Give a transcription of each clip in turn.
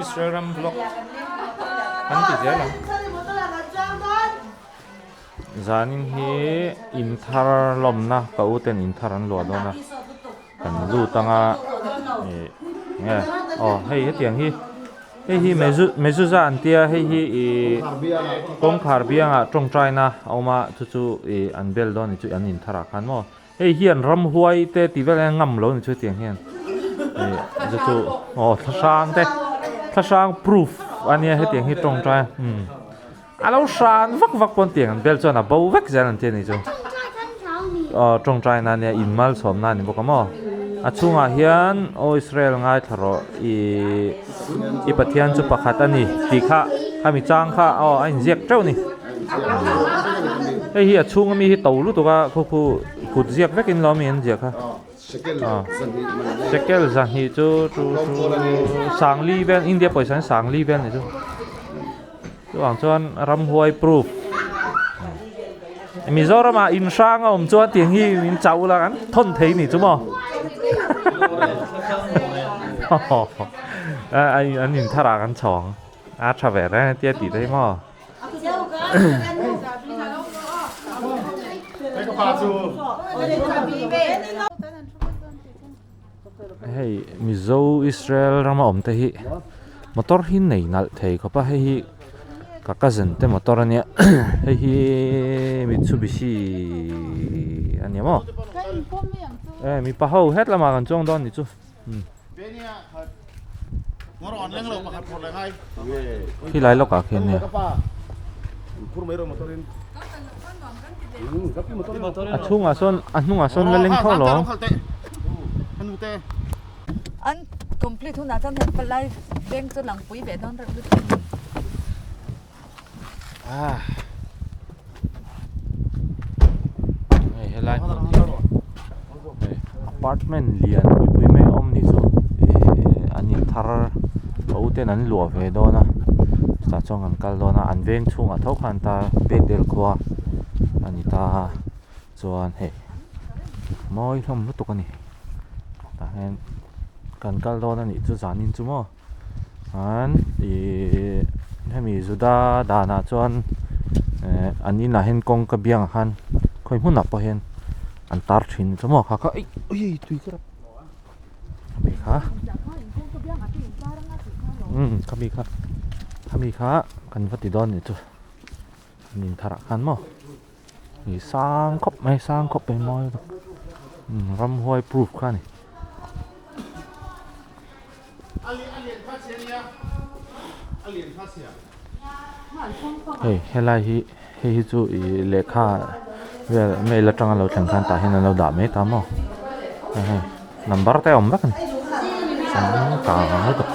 Israel ram vlog kan ti zel ang. Zanin hi in thar lawmna ka u ten in thar an luah dawn a kan lut anga ih nge aw hei hetiang hi hei hi mezu mezuzah an tia hei hi ih kawngkhar biangah tawngtaina a awm a chu chu ih an bel dawn a ni chu an in tharah khan maw. Hei hian ramhuai te tih vel hian ngam lo ni chu tiang hian ih chu chu aw thlahrang te thlahrang proof a nia hetiang hi tawngtai umm a lo hran vak vak pawn tiang an bel chuan a bo vek zel an ti a ni chu aw tawngtai na nia in malsawm na a ni bawk a maw a chhungah hian aw Israel ngaithla rawh ih i Pathian chu pakhat a ni tih kha khami chang kha aw a inziak teuh a ni. Hei hi a chhung ami hi to lutuk a khu khu kut ziak vekin lo ami an ziak kha shekel zahnih chu chu chu sangli vel India pawisa hian sangli vel ni chu chuvang chuan ramhuai proof Mizoram ah in hrang a awm chuan tiang hi min chau la kan thawn thei ni chu maw an in thar ah kan chhawng a tha ve reng a tia tih te hi maw. Hei Mizo Israel rama awm te hi motor hi nei nalh thei khawp a hei hi ka cousin te motor a nia hei hi Mitsubishi a nia maw e mipa ho het lamah kan chuang dawn a nih chu. Khi lai lawkah khian nia a chhungah sawn a hnungah sawn la leng tho lo An complete hunah chuan hei palai veng chu lang pui ve dawn reuh lutuk. Hei helai hmun hi hei apartment lian pui pui mai a awm ni chu ihh an in thar a u ten an luah ve dawn a chutah chuan kan kal dawn a an veng chhungah tho khan ta Bethel khua a ni ta a chuan hei mawi hlawm lutuk a ni tah hian kan kal dawn a nih chu zanin chu maw. An ihh hemi Juda danah chuan ehh an inah hian kawngka biangah khan khawi hmunah pawh hian an tar thin chu maw kha kha eih ui tui ka rap khami kha umm khami kha khami kha kan va ti dawn nih chu an in tharah khan maw ih sang khawp mai sang khawp mai mawi lutuk ramhuai proof kha a ni. Hei helai hi hei hi chu ih lehkha vel mail atanga lo thleng khan tah hian an lo dah mai ta maw hei hei number te a awm vek a ni changkang lutuk.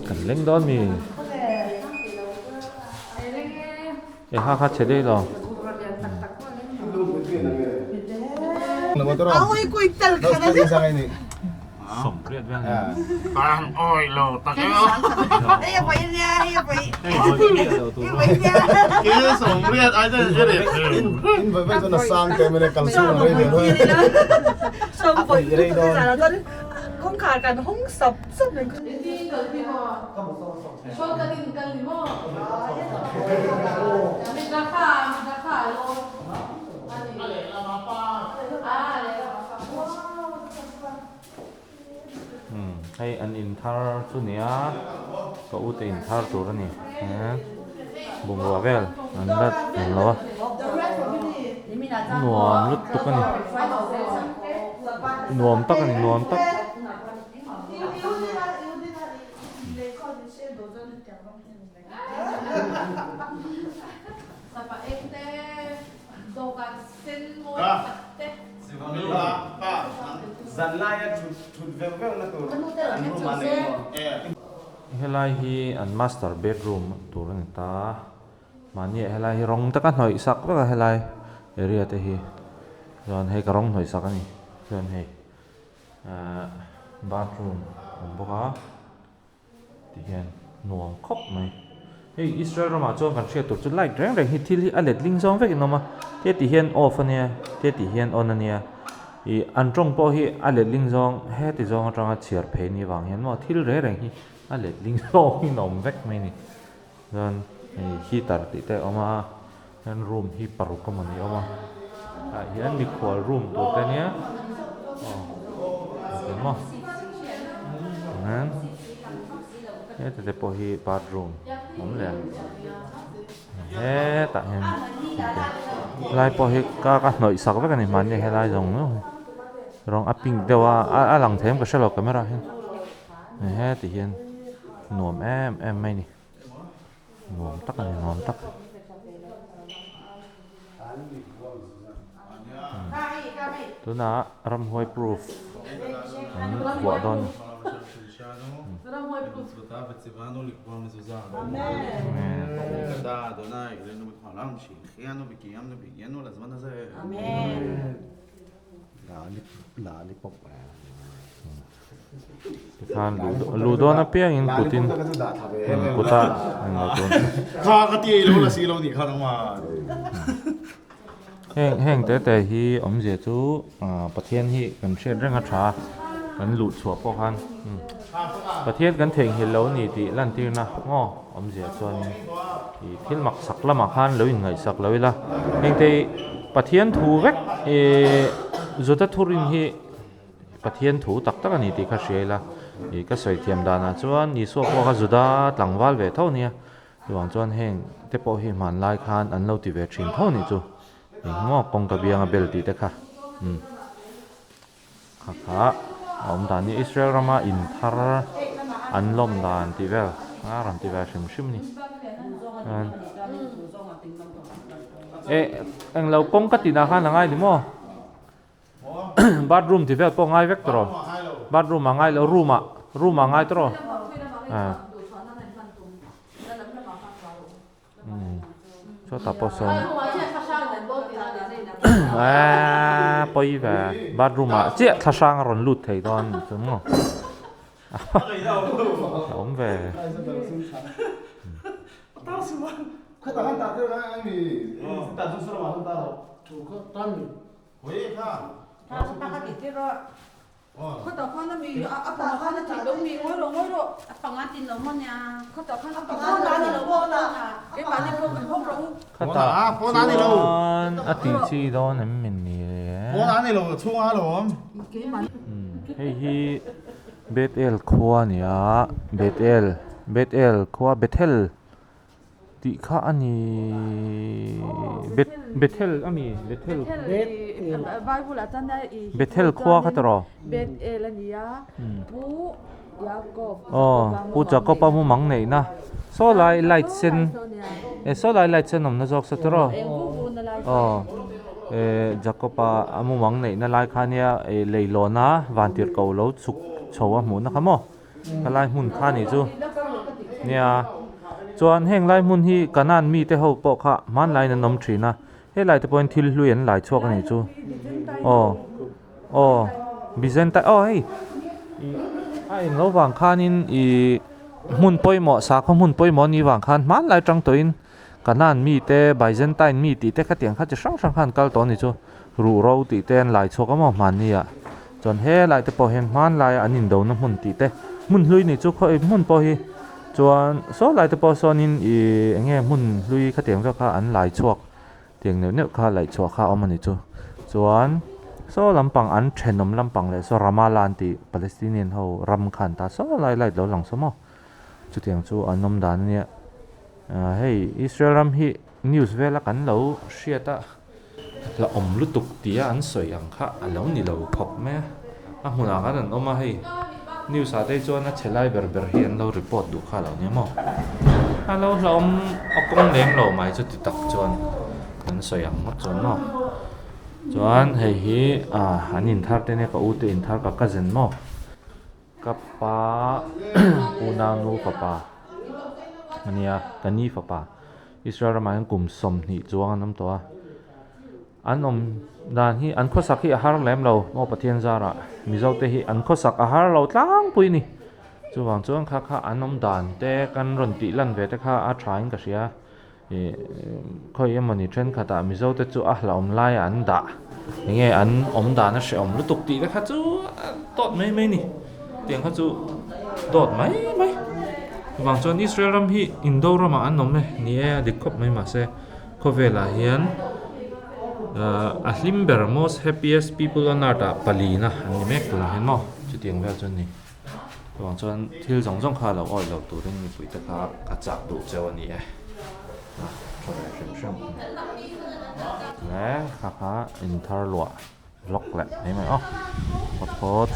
Kan leng dawn mi. E ha kha che dei lo. Kawngkhar kan hawng sap sap reng. Hei an in thar chu nia ka u te in thar tur a ni bungrua vel an la eng lo a nuam lutuk a ni nuam tak a ni nuam tak. Helai hi an master bedroom tur a ni ta a mahni ah helai hi rawng taka hnawih sak vek a helai area te hi chuan hei ka rawng hnawih sak a ni chuan hei ahh bathroom a awm bawk a. Tihian. Nuam khawp mai. Hei Israel ramah chuan kan hriat tur chu light reng reng hi thil hi a let ling zawng vek in awm a, he ti hian off a nia, he ti hian on a nia, ih an tawng pawh hi a let ling zawng heti zawng atanga chhiar phei ni vang hian maw thil reng reng hi a let ling zawng in a awm vek mai a ni. Chuan hei heater tih te a awm a, hian room hi paruk emaw ni a awm a, tah hian mikhual room tur te nia aw engmaw chuan heta te pawh hi bathroom a awm leh a hetah hian helai pawh hi ka ka hnawih sak vek a ni mahni helai zawng zawng hi rawng a pink deuh a a lang thei em ka hrelo camera ah hian heti hian nuam em em mai a ni. Nuam tak a ni nuam tak. Tunah ramhuai proof an vuah dawn. Tikhan luh dawn apiangin kutin kuta heng heng te te hi awmzia chu Pathian hi kan hriat reng a tha kan luh chhuah pawh khan Pathian kan theihnghilh lo a ni tih lantirna maw awmzia chuanin ih thil mak sak lamah khan lo inngaihsak lo ila heng te hi Pathian thu vek ih Juda thurin hi. Pathian thu tak tak a ni tih kha hria ila, ih ka sawi thiam danah chuan Isua pawh kha Juda tlangval ve tho nia, chuvang chuan heng te pawh hi hmanlai khan an lo ti ve thin tho nih chu, engmaw kawngka bianga bel tih te kha umm kha kha a awm dan hi Israel rama in thar an lawm dan tih vel a rawn ti ve hrim hrim a ni chuan eh englo kawngka tinah khan a ngai ni maw. Bathroom ti vel pawh ngai vek tawh bathroom ah ngai lo room ah room ah ngai tawh ah chutah pawh sawn eee pawi ve bathroom ah chiah thla hrang a rawn lut thei dawn chu maw a awm ve. Khatah chuan a tih chi dawn em min ni le? Hei hi Bethel khua a ni a, Bethel Bethel khua Bethel. Tih kha a ni Bethel a mi Bethel Bethel khua kha tawh aw Pu Jacob a mumang neihna saw lai light sen eh saw lai light sen awmna zawk saw tawh aw eh Jacob a a mumang neihna lai kha nia eh leihlawn a vantirhkoh lo chhuk chho a hmuhna kha maw. Helai hmun kha ni chu nia chuan heng lai hmun hi kanan mite ho pawh kha hmanlaiin an awm thin a helai te pawhin thil hlui an lai chhuak a nih chu aw aw Byzantine aw hei ih a englo vang khanin ih hmun pawimawh sakhaw hmun pawimawh a nih vang khan hmanlai atang tawhin kanan mite Byzantine mi tih te khatiang kha chi hrang hrang khan kal tawh a ni chu. Ruhro tih te an lai chhuak a maw hmanni ah chuan helai te pawh hian hmanlai a an indona hmun tih te hmun hlui nih chu khaw hmun pawh hi chuan saw lai te pawh sawnin ih eng nge hmun hlui khatiang zawk kha an lai chhuak tiang neuh neuh kha laih chhuah kha a awm a ni chu chuan saw lampang an thenawm lampang leh saw Ramallah an tih Palestinian ho ram kha an ta saw lai light lo lang saw maw chutiang chu an awm dan a nia ah hei Israel ram hi news vela kan lo hriat a. La awm lutuk tia an sawi ang kha a lo ni lo khawp mai a, a hmunah khan an awm a hei news ah te chuan a chhe lai ber ber hi an lo report duh kha a lo nia maw a lo hlauhawm a kawng lem lo mai chuti tak chuan an sawi ang ngawt chuan maw chuan hei hi ah an inthar te nia ka u te inthar ka cousin maw ka pa unau fapa a nia ka ni fapa. Israel ramah hian kum 20 chuang an awm tawh a, an awm dan hi an khawsak hi a har lem lo maw Pathian zarah Mizo te hi an khawsak a har lo tlangpui a ni. Chuvang chuan kha kha an awm dan te kan rawn tih lan ve te kha a tha in ka hria. Ih khawi emawni thenkhatah Mizo te chu a hlauhawm laiah an dah enge an awm dan a hrehawm lutuk tih te kha chu dawt mai mai a ni. Tiang kha chu dawt mai mai. Chuvang chuan Israel ram hi Indo ramah an awm e ni e a dik khawp mai mahse khawvelah hian ah a hlim ber most happiest people on earth ah palina an ni mek tunah hian maw chutiang vel chu a ni. Chuvang chuan thil zawng zawng kha lo awih lo turin mipui te kha ka chak duh cheu a ni e. A tha ve hrim hrim a ni. Le kha kha inthar luah vlog leh mai mai aw. Phawt phawt.